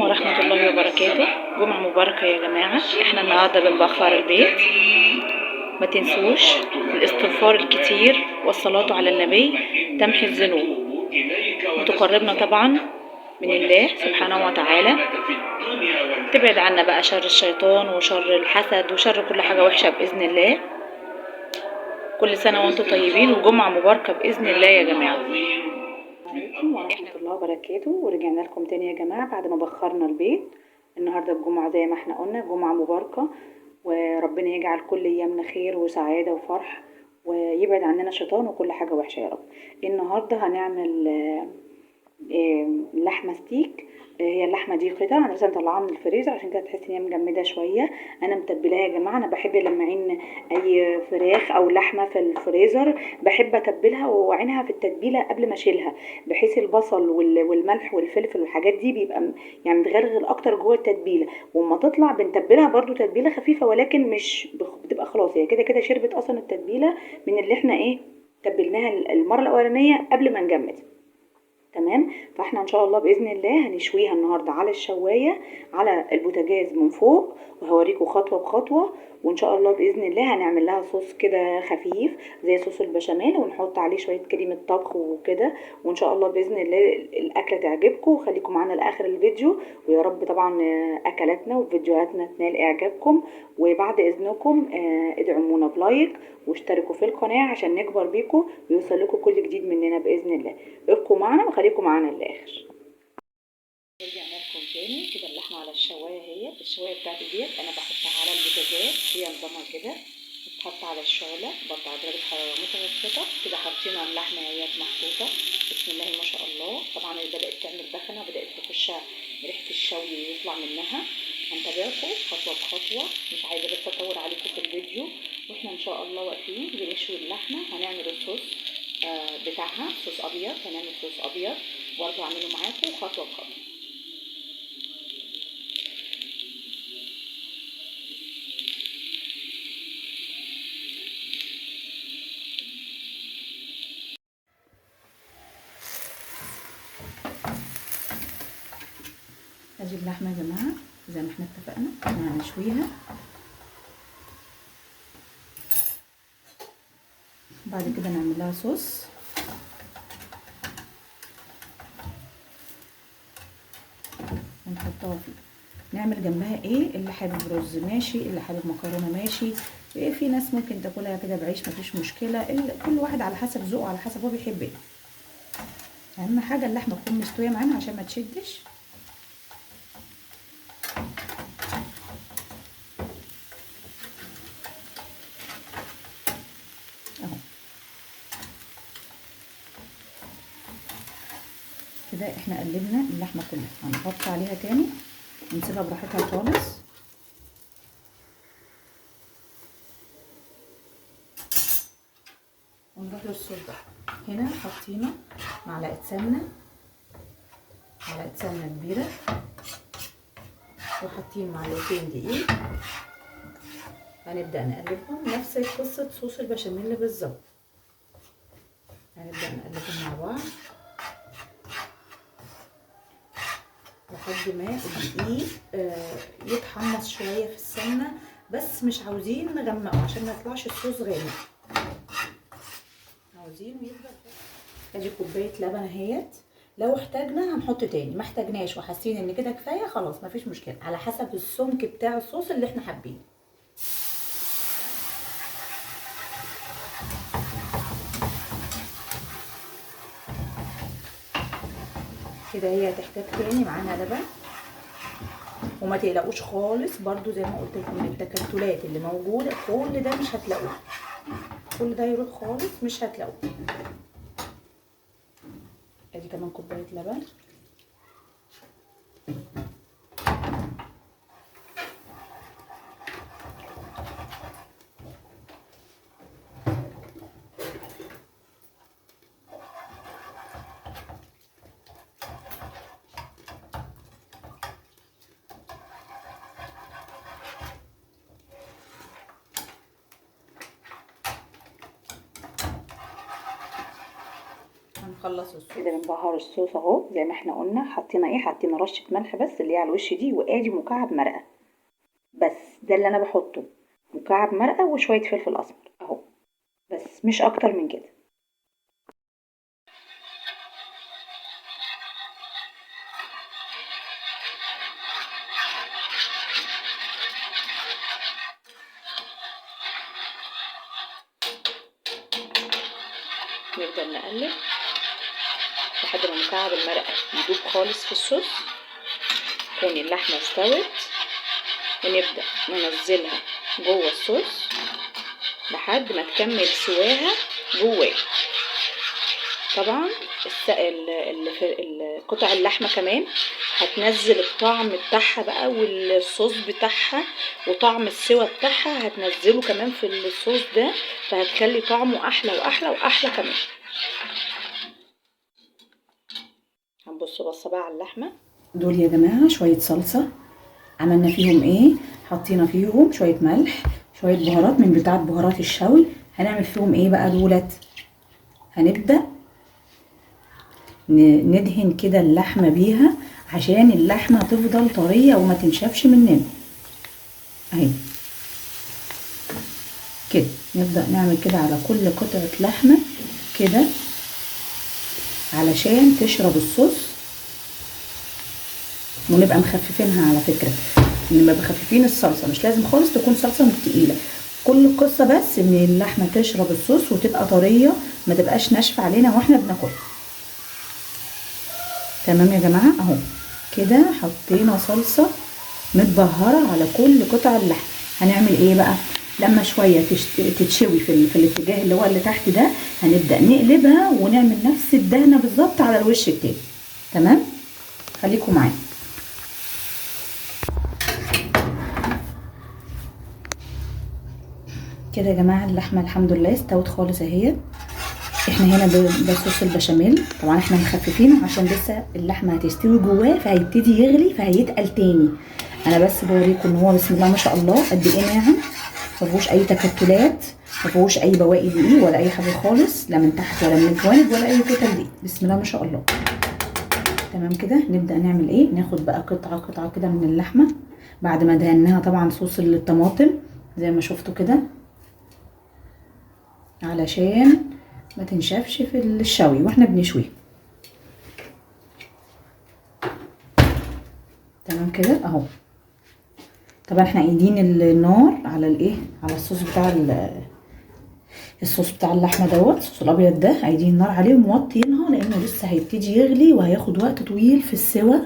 عليكم ورحمة الله وبركاته. جمعة مباركة يا جماعة. احنا النهاردة بنبخر البيت. ما تنسوش الاستغفار الكتير والصلاة على النبي تمحي الذنوب وتقربنا طبعا من الله سبحانه وتعالى، تبعد عنا بقى شر الشيطان وشر الحسد وشر كل حاجة وحشة بإذن الله. كل سنة وانتم طيبين وجمعة مباركة بإذن الله يا جماعة. عليكم ورحمة الله وبركاته. ورجعنا لكم تاني يا جماعة بعد ما بخرنا البيت. النهاردة الجمعة زي ما احنا قلنا جمعة مباركة، وربنا يجعل كل ايامنا خير وسعادة وفرح، ويبعد عننا الشيطان وكل حاجة وحشة يا رب. النهاردة هنعمل لحمة ستيك. هي اللحمة دي قطع، انا لسه مطلعاها من الفريزر عشان كده تحس ان هي مجمده شوية. انا متبلاها يا جماعة. انا بحب لما اعين اي فراخ او لحمه في الفريزر بحب اتبلها واعينها في التتبيله قبل ما اشيلها، بحيث البصل والملح والفلفل والحاجات دي بيبقى يعني متغلغل اكتر جوه التتبيله. وما تطلع بنتبلها برده تتبيله خفيفة، ولكن مش بتبقى خلاص، هي كده كده شربت اصلا التتبيله من اللي احنا ايه تبلناها المرة الاولانية قبل ما نجمد. تمام. فاحنا ان شاء الله باذن الله هنشويها النهارده على الشوايه على البوتاجاز من فوق، وهوريكم خطوة بخطوة. وان شاء الله باذن الله هنعمل لها صوص كده خفيف زي صوص البشاميل، ونحط عليه شوية كريمة طبخ وكده. وان شاء الله باذن الله الاكلة تعجبكم، وخليكم معانا لاخر الفيديو. ويا رب طبعا اكلاتنا وفيديوهاتنا تنال اعجابكم. وبعد اذنكم ادعمونا ب like واشتركوا في القناة عشان نكبر بيكم ويوصل لكم كل جديد مننا باذن الله. ابقوا معنا وخليكم معانا للاخر. رجعنا لكم تاني كده. اللحمة على الشوايه، هي الشوايه بتاعتي ديت انا بحطها على البوتاجاز، هي نظامها كده بتتحط على الشعلة برضه على درجه حرارة متوسطه كده. حطينا اللحمة اهيت محطوطة، بسم الله ما شاء الله. طبعا بدات تعمل دخنه، بدات تخش ريحه الشوي يطلع منها. هنتابعكم خطوة بخطوة، مش عايزه بس اطول عليكم في الفيديو. واحنا ان شاء الله واقفين بنشوي اللحمة هنعمل الصوص بتاعها، صوص ابيض. هنعمل صوص ابيض برضه هعمله معاكم خطوة بخطوة. ادي اللحمة يا جماعة زي ما احنا اتفقنا احنا هنشويها. بعد كده نعمل لها صوص. ونحطها فيه. نعمل جنبها ايه؟ اللي حابب رز ماشي، اللي حابب مكرونه ماشي، إيه في ناس ممكن تاكلها كده بعيش مفيش مشكلة. كل واحد على حسب ذوقه، على حسب هو بيحب ايه. اهم حاجة اللحمة تكون مستوية معانا عشان ما تشدش. اهو كده احنا قلبنا اللحمة كلها. هنحط عليها تاني ونسيبها براحتها خالص. ونروح للصوص بقى. هنا حطينا معلقه سمنه، معلقه سمنه كبيرة، وحاطين معلقتين دقيق. هنبدا نقلبهم نفس قصة صوص البشاميل بالظبط. هنبدا نقلبهم مع بعض لحد ما الدقيق يتحمص شوية في السمنة، بس مش عاوزين نغمقه عشان ما يطلعش الصوص غامق، عاوزينه يفضل. ادي كوباية لبن اهيت. لو احتاجنا هنحط تاني، ما احتاجناش وحاسين ان كده كفاية خلاص مفيش مشكلة، على حسب السمك بتاع الصوص اللي احنا حابينه. كده هي هتحتاج تاني معانا لبن. وما تقلقوش خالص برضو زي ما قلت لكم التكتلات اللي موجودة كل ده مش هتلاقوه، كل ده يروح خالص مش هتلاقوه. ادي كمان كوباية لبن. هنخلص الصوص كده بنبهر الصوص اهو زي ما احنا قلنا. حطينا ايه؟ حطينا رشه ملح بس اللي هي على الوش دي، وادي مكعب مرقه بس، ده اللي انا بحطه، مكعب مرقه وشوية فلفل اسمر اهو بس، مش اكتر من كده. نفضل نقلب لحد ما مكعب المرقه يدوب خالص في الصوص، تكون اللحمة استوت، ونبدا ننزلها جوه الصوص لحد ما تكمل سواها جواه. طبعا قطع اللحمة كمان هتنزل الطعم بتاعها بقى، والصوص بتاعها وطعم السوا بتاعها هتنزله كمان في الصوص ده، فهتخلي طعمه احلى واحلى واحلى كمان. هنبص بصة بقى على اللحمة. دول يا جماعة شوية صلصه عملنا فيهم ايه؟ حطينا فيهم شوية ملح، شوية بهارات من بتاعه بهارات الشوي. هنعمل فيهم ايه بقى دولت؟ هنبدا ندهن كده اللحمة بيها عشان اللحمة تفضل طرية وما تنشفش مننا اهي كده. نبدا نعمل كده على كل قطعه لحمه كده علشان تشرب الصوص، ونبقى مخففينها على فكرة، نبقى مخففين الصلصه، مش لازم خالص تكون صلصه تقيلة. كل القصة بس ان اللحمة تشرب الصوص وتبقى طرية، ما تبقاش ناشفة علينا واحنا بناكلها. تمام يا جماعة اهو كده حطينا صلصه متبهره على كل قطع اللحم. هنعمل ايه بقى؟ لما شوية تتشوي في الاتجاه اللي هو اللي تحت ده، هنبدا نقلبها ونعمل نفس الدهنه بالظبط على الوش التاني. تمام، خليكم معايا. كده يا جماعة اللحمة الحمد لله استوت خالص اهي. احنا هنا بصوص البشاميل، طبعا احنا مخففينه عشان لسه اللحمة هتستوي جواه، فهيبتدي يغلي فهيتقل تاني. انا بس بوريكم ان هو بسم الله ما شاء الله قد ايه ناعم، ما فيهوش اي تكتلات، ما فيهوش اي بواقي دقيق ولا اي حاجة خالص، لا من تحت ولا من الجوانب ولا اي كتل دقيق، بسم الله ما شاء الله. تمام كده نبدا نعمل ايه؟ ناخد بقى قطعه قطعه كده من اللحمة بعد ما دهناها طبعا صوص الطماطم زي ما شفتوا كده، علشان ما تنشفش في الشوي واحنا بنشويه. تمام كده اهو. طبعا احنا قايدين النار على الايه، على الصوص بتاع الصوص بتاع اللحمة دوت، الصوص الابيض ده قايدين النار عليه وموطينها لانه لسه هيبتدي يغلي وهياخد وقت طويل في السوى.